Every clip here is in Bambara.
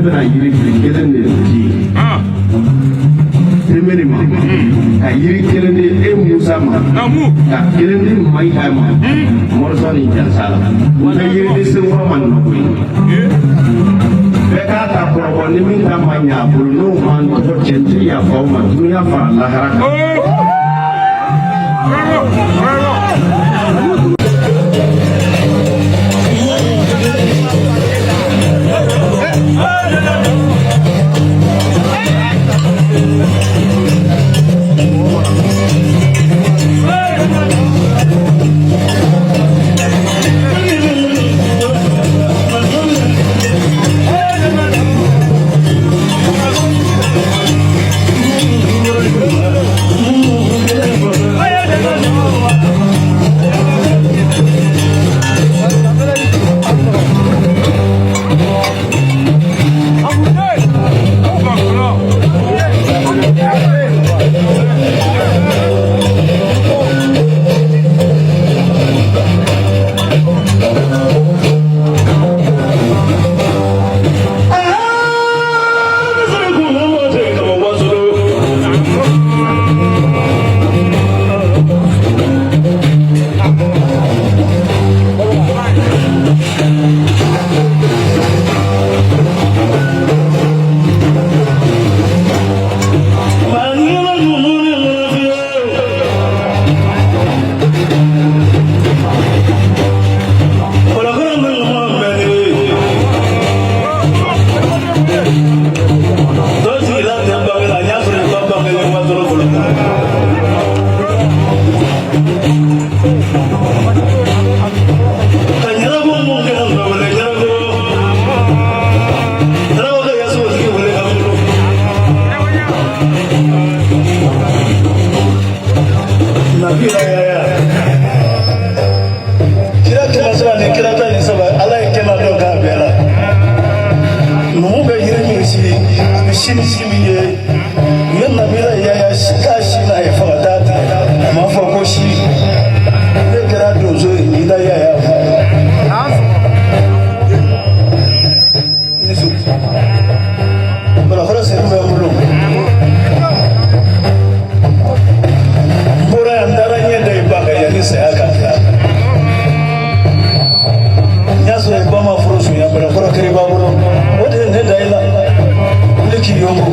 bɛna yiri fili kelen de di Tembeni ma, ka yiri kelen di e Musa ma, ka kelen di Mayiga ma, Mɔrisɔn ni Jansala. N tɛ yiri di Senkɔrɔ ma nɔ koyi. Bɛɛ k'a ta kɔrɔbɔ, ni min ta ma ɲɛ a bolo, n'o ma n tɔgɔ cɛ, n tɛ yafa o ma dunuya fara lahara kan. Bravo! Bravo! Kira kɛmɛ saba ni kira 13, Ala ye kɛmɛ dɔ k'a bɛɛ la. Numu bɛ yiri min si, a bɛ si ni si min ye, u ye Nabila Yaya k'a si n'a ye fo ka taa tigɛ, a ma fɔ ko si. Ne kɛra donso ye, n'i da Yaya fɔ. Balakɔrɔ sen bɛ n bolo. N bɔra yan, n taara ɲɛ da i ba kan yanni saya ka kɛ. N y'a sɔrɔ i ba ma furu sunya, Balakɔrɔ kɛra i ba bolo. O de ye ne da i la. Wuli k'i yongo.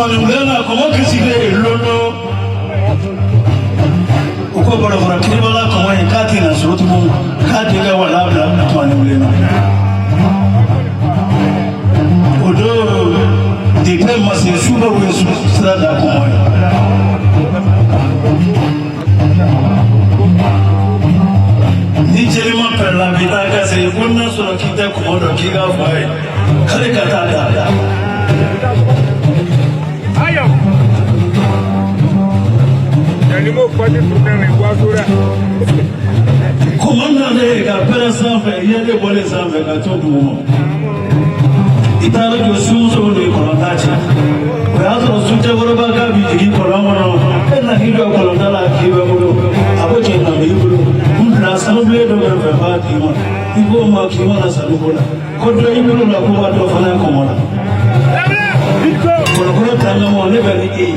Tumani na kɔngɔ kisilen ye lolo. U ko bɔlɔkɔrɔ kiribala kɔngɔ in k'a tɛ na so tugun, k'a denkɛ wala bila tumani na. O don denkɛ ma se subaw ye sira da kɔngɔ ye. Ni jelima pɛrɛla bi taa ka se ko n'a sɔrɔ k'i tɛ kɔngɔ dɔn k'i k'a fɔ a ye k'ale ka taa da. Kɔngɔ nalen ka pɛrɛn sanfɛ, yelen bɔlen sanfɛ ka to duguma. I taara jɔ sunsow ni kɔlɔnda cɛ. O y'a sɔrɔ suncɛkɔrɔba k'a bɛ jigin kɔlɔn kɔnɔ. E na k'i jɔ kɔlɔnda la k'i bɛ bolo. A ko cɛ na b'i bolo. N bila sanubilen dɔ bɛ fɛ b'a d'i ma. I k'o ma k'i mana sanuko la. Ko dɔ i bolo la ko ka dɔ fana ye kɔngɔ la. Kɔlɔkɔlɔ tangama ne bɛ ni e ye.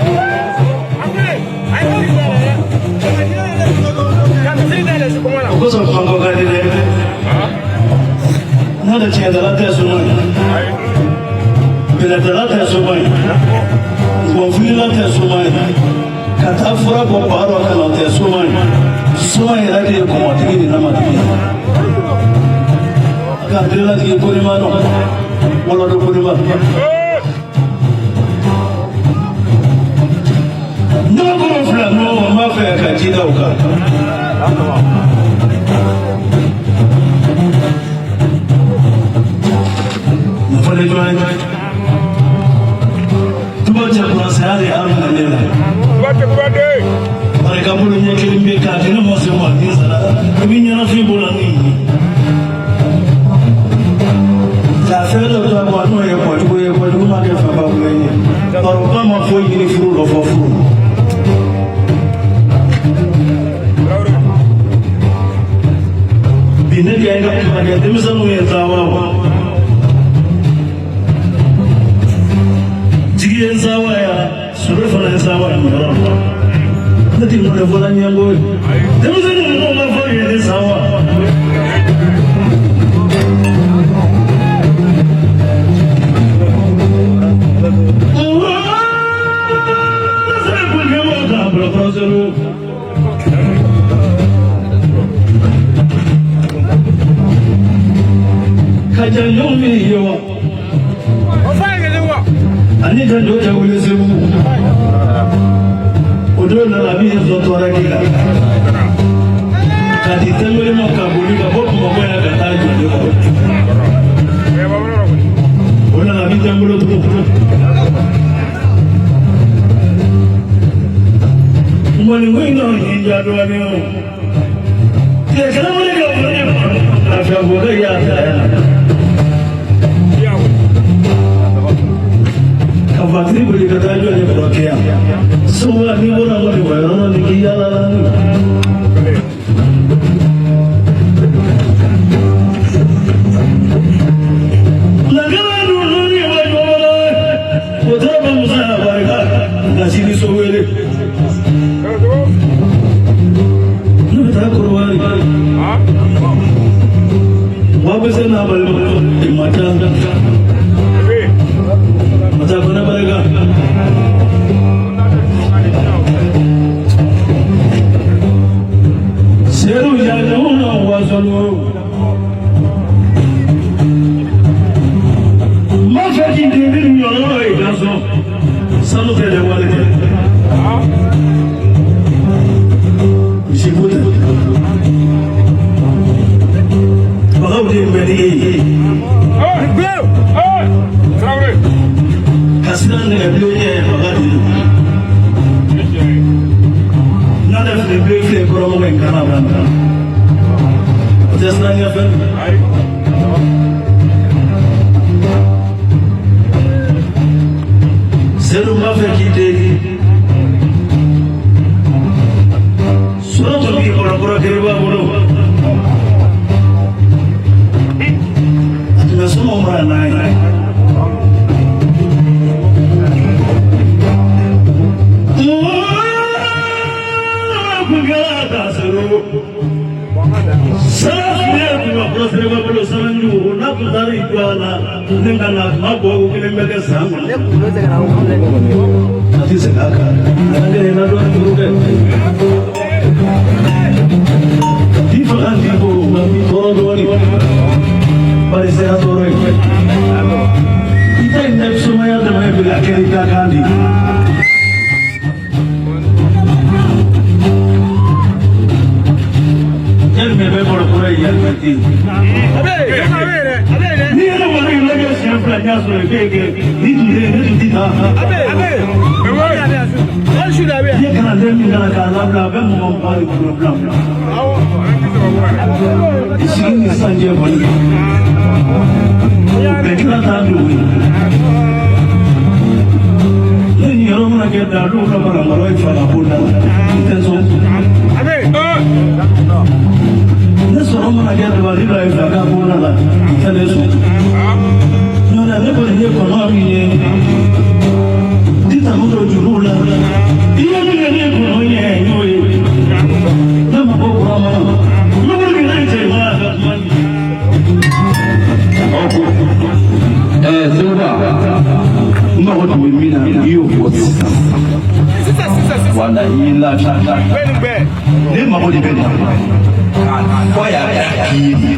O kosɔn kɔngɔ ka di dɛ. N'a tɛ tiɲɛdala tɛ suma ye. Bɛlɛdala tɛ suma ye. Ngɔnfilila tɛ suma ye. Ka taa fura bɔ ba dɔ ka na o tɛ suma ye. Suma yɛrɛ de ye kɔngɔtigi ni namatigi ye. Ka birilatigi kolima dɔn. Wɔlɔdɔ kolima. Ɲɔgɔn fila ninnu n b'a fɛ ka ji da u kan. Nin fɔlen jɔn ye. Tuba cɛ kuransaya de y'a minɛ ne la. Barika bolo ɲɛ kelen bɛ k'a di ne ma se ma ni sara. I b'i ɲɛnafin bɔ la ni ye. Ka fɛn dɔ to a kɔ n'o ye kɔjugu ye, kɔjugu ma kɛ fɛnba ko ye. Bari o ba ma foyi ɲini furu la fɔ furu. Bi ne kɛ ka kuma kɛ denmisɛnninw ye taama wa. Jigi ye n sawa ya, solo fana ye sawa ya mɔgɔ la. Ne ti mɔgɔ fɔla ɲɛngo ye. Denmisɛnninw ninnu ma fɔ ye ne sawa. Ka jan min ye wa ani ka jɔ cɛ wele Segu o don nana a bɛ zɔ tɔɔrɔ k'i la ka di tɛnbele ma ka boli ka bɔ Bamakɔ yan ka taa jɔ ne kɔrɔ o nana a bɛ tɛnbolo tugun. Mɔniko in na nin ja dɔɔnin o tile kelen wuli ka bɔ ne kɔnɔ lafiya ko kɛ y'a bila yan. Ka vatiri boli ka taa jɔ ne kɔrɔ kɛ yan. Sɔgɔma n'i bɔra ko nin yɔrɔ la nin k'i yaala la nin. Lakana ninnu ni wa ɲɔgɔn o tɛ ba musa ya barika nka sini so wele. Ne bɛ taa Korowari. Wa bɛ se n'a balima mata. Mata fana barika. Seru januna wasolo. Ma fɛ k'i den ni yɔrɔ ye gansɔn. Sanu tɛ dɛ wari tɛ. Misi ko tɛ. Bagaw de bɛ ni e ye. Ka sira nɛgɛ bilen ɲɛ baga de don. N'ale fili bilen filɛ kɔrɔmɔgɔ in kana ban. O tɛ siran ɲɛfɛ. Sedu b'a fɛ k'i deli. Sɔrɔ tun b'i kɔrɔkɔrɔ kiriba bolo. A tun bɛ somɔgɔw mara n'a ye. Kun kɛra ta Sedu. Sara fiɲɛ tun ka kɔrɔ sɛbɛn bolo sara jugu n'a tun taara i jɔ a la ne ka na a tun b'a bɔ ko kelen bɛ kɛ san kɔnɔ. A tɛ segin a kan a ka kɛ na dɔɔnin turu dɛ. T'i faga t'i ko nka b'i tɔɔrɔ dɔɔnin bari sera tɔɔrɔ ye. I ta in tɛ sumaya dama ye bilen, a kɛra i ka kan de ye. Yalima bɛ bɔra kɔrɔ ye yalima tɛ yen. N'i ye ne wari in lajɛ siɲɛ fila n y'a sɔrɔ i bɛ kɛ ni tun tɛ ne tun tɛ taa. I ye kalanden min kalan k'a labila a bɛ mɔgɔ 29. I sigi ni sisan cɛ kɔni o bɛɛ kila t'a dogo ye. Ne ni yɔrɔ mana kɛ da dɔw ka baramara ye fa ka bɔ da la i tɛ sɔn. Ne sɔrɔ mana kɛ dabali la ye fa ka bɔ da la i tɛ ne sɔn. N'o tɛ ne kɔni ye kɔnɔ min ye ti tanu don juruw la i ye min kɛ ne ye kɔnɔ ye n y'o ye ne ma bɔ kura ma n bɛ wuli kɛ ne cɛ ma ka kuma ni. Seguba, n mago tun bɛ min na i y'o fɔ sisan. Walayi i ye n lafiya. Ne mago de bɛ nin na. F'a y'a k'i ye.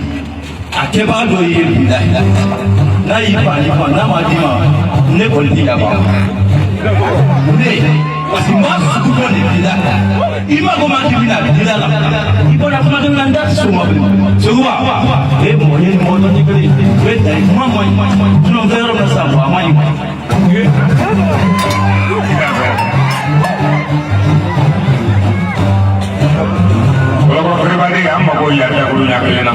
A kɛbaga dɔ ye bilahi. N'a y'i ban i ban n'a ma d'i ma ne kɔni tɛ yafa. Ne parce que n b'a sugu dɔn de b'i la. I ma ko maa k'i bɛna a bɛ d'i la. I bɔra kuma dɔ la n da tɛ s'o ma bilen. Seguba, e mɔgɔ ye mɔgɔ dɔn ni kelen ye. O ye dan ye kuma man ɲi. Sinon n bɛ yɔrɔ min na sisan a man ɲi. Kɔlɔkɔrɔ feerebali an mako yari ɲɛ kelen na.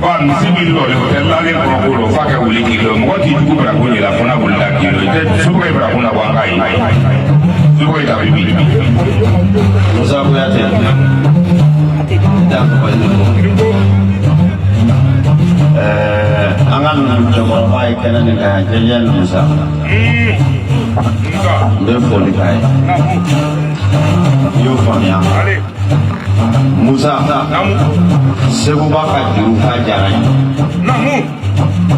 Ɔ misi min lɔlen o tɛ lalen kɔrɔ ko lo f'a ka wuli k'i lɔ mɔgɔ t'i jugu barakun yɛlɛ fo n'a wulila k'i lɔ i tɛ sokɛ barakun na bɔ an k'a ye sokɛ ta bɛ bi. Musa Kuyate. Ne t'a tɔgɔ ye. An ka ninnu cɛkɔrɔba ye kɛnɛ nin kan yan jɛjɛ Musa. N bɛ foli k'a ye. I y'o faamuya. Musa. Seguba ka juru k'a diyara n ye.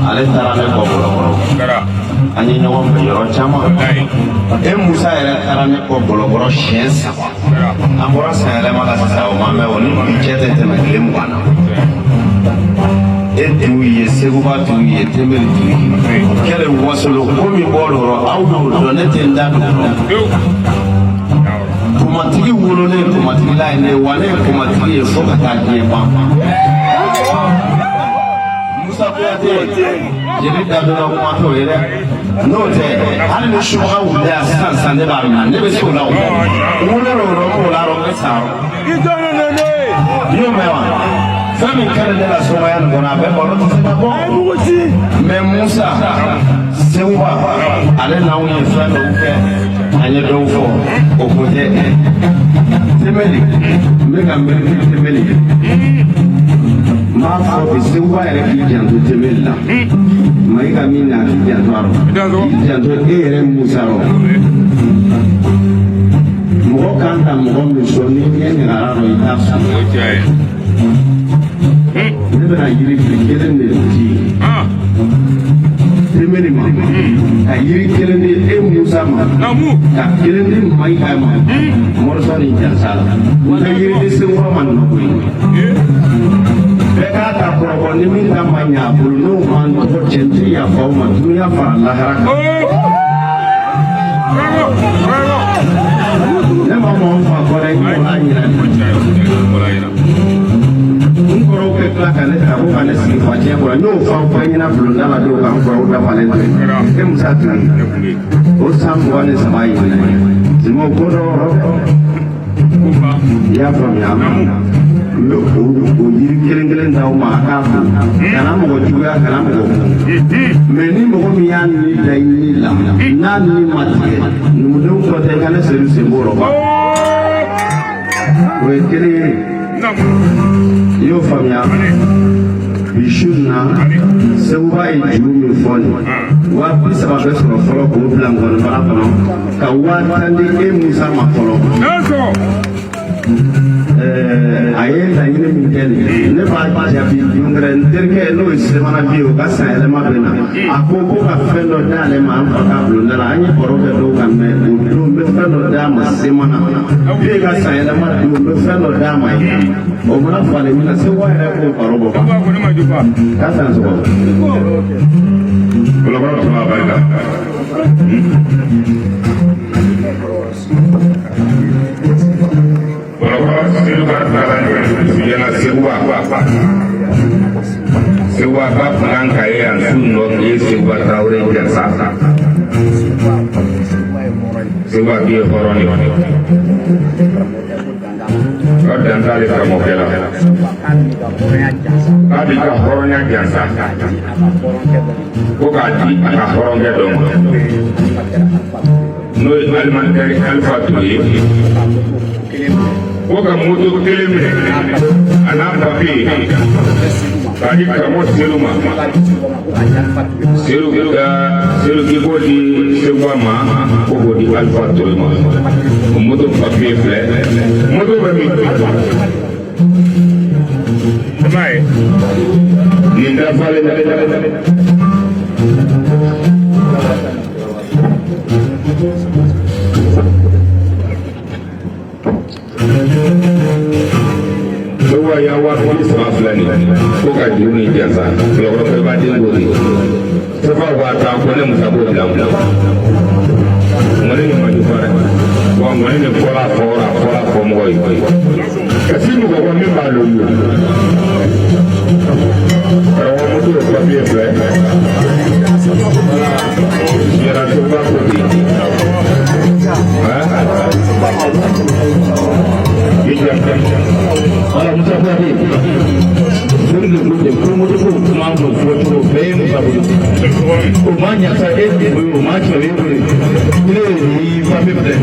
Ale taara ne kɔ Bɔlɔkɔrɔ. An ye ɲɔgɔn fɛ yɔrɔ caman. E Musa yɛrɛ taara ne kɔ Bɔlɔkɔrɔ siɲɛ saba. An bɔra sanyɛlɛma la sisan o ma mɛn o ni bi cɛ tɛ tɛmɛ tile 20 na. E t'u ye Seguba t'u ye Tembeli t'u ye. Kɛlɛ wasolo ko min bɔr'o rɔ aw b'o dɔn ne tɛ n da don o rɔ. Kumatigi wololen kumatigi la ye ne ye wa ne ye kumatigi ye fo ka taa diɲɛ ban. Musa Kuyate jeli dadonna kuma t'o ye dɛ. N'o tɛ hali ni subaga wulila yan sisan sisan ne b'a minɛ ne bɛ se o la o. N wololen o rɔ n b'o la rɔ n bɛ sa rɔ. I y'o mɛn wa? Fɛn min kɛra ne la somaya nin kɔnɔ a bɛɛ balo tɛ se ka bɔ. Mɛ Musa Seguba ale n'anw ye fɛn dɔw kɛ an ye dɔw fɔ o ko tɛ. Tembeli n bɛ ka miiri Tembeli ye. N b'a fɔ bi Seguba yɛrɛ k'i janto Tembeli la. Mayiga min na k'i janto a rɔ. K'i janto e yɛrɛ Musa rɔ. Mɔgɔ kan ka mɔgɔ min sɔn ni ɲɛ ɲagara rɔ i t'a sɔn. Ne bɛna yiri fili kelen de di Tembeli ma ka yiri kelen di e Musa ma ka kelen di Mayiga ma Mɔrisɔn ni Jansa la. N tɛ yiri di Seguba ma nin ko ye. Bɛɛ k'a ta kɔrɔbɔ ni min ta ma ɲɛ a bolo n'o ma n tɔgɔ cɛ n tɛ yafa o ma dunuya fara lahara kan. Ne ma mɔgɔ fa kɔ dɛ i m'o la ɲinɛ. N kɔrɔw bɛ tila ka ne ta ko ka ne sigi facɛ kɔrɔ n y'o fɔ aw bɛɛ ɲɛna bulonda la don k'an kɔrɔw dafalen to yen. E Musa tun o san 23 ye Simɔ ko dɔ i y'a faamuya n bɛ o yiri kelen kelen d'aw ma a k'a ko kana mɔgɔ juguya kana mɔgɔ kun mɛ ni mɔgɔ min y'a ni da i ni la n'a ni ma tigɛ numudenw kɔ tɛ i ka ne sedu sen b'o rɔ ba o ye kelen ye i y'o faamuya bi su in na Seguba ye juru min fɔ nin 30,000 bɛ sɔrɔ fɔlɔ k'o bila nkɔnifara kɔnɔ ka 10,000 di e Musa ma fɔlɔ. A terikɛ nin, ne b'a jaabi don wɛrɛ. N terikɛ, n'o ye Semana bi ye, o ka san yɛlɛma bɛ na. A ko ko ka fɛn dɔ d'ale ma an fa ka bulonda la. An ye baro kɛ dɔw kan, mɛ o don, n bɛ fɛn dɔ d'a ma. Semana bi ye ka san yɛlɛma don, n bɛ fɛn dɔ d'a ma yen. O mana falen min na, Segu yɛrɛ k'o baro bɔ. K'a san sɔgɔ. Kɔlɔkɔrɔ tuma barika. Kɔlɔkɔrɔ Sedu ka taara ɲɛna Seguba. Seguba ba kun kan ka ye yan su nɔ k'i ye Seguba Tarawele jansa. Seguba k'i ye hɔrɔn de ye. Ka dan t'ale karamɔgɔkɛ la. K'a b'i ka hɔrɔnya jansa. Ko k'a di a ka hɔrɔnkɛ dɔ ma, n'o ye alimantɛri Alifa Ture ye. Ko ka moto kelen minɛ a n'a papiye k'a di karamɔgɔ Sedu ma. Sedu ka Sedu k'i k'o di Seguba ma, ko k'o di Alifa Ture ma. O moto papiye filɛ. Moto bɛ min? I m'a ye, nin dafalen tɛ. Seguba ya 30.000 filɛ nin ye, ko ka juru ni jansa. Kulɔkɔrɔ bɛɛ b'a den ko di sefa 10.000, ko ne Musa b'o bila n kun. Ŋɔni nin ma ju fɔ dɛ. Wa ŋɔni nin fɔra, a fɔra, a fɔra, a fɔ mɔgɔ ye ka si mɔgɔ kɔ min b'a lɔ ye. Karamɔgɔ, moto papiye filɛ. Yɛrɛ Seguba ko ten. Wala Musa Kuyate, foli de ko ten ko moto ko kuma n'o fɔcogo bɛɛ ye Musa bolo. O ma ɲa sa, e de bolo, o ma cɛ, e bolo. Ne ye nin papiye filɛ.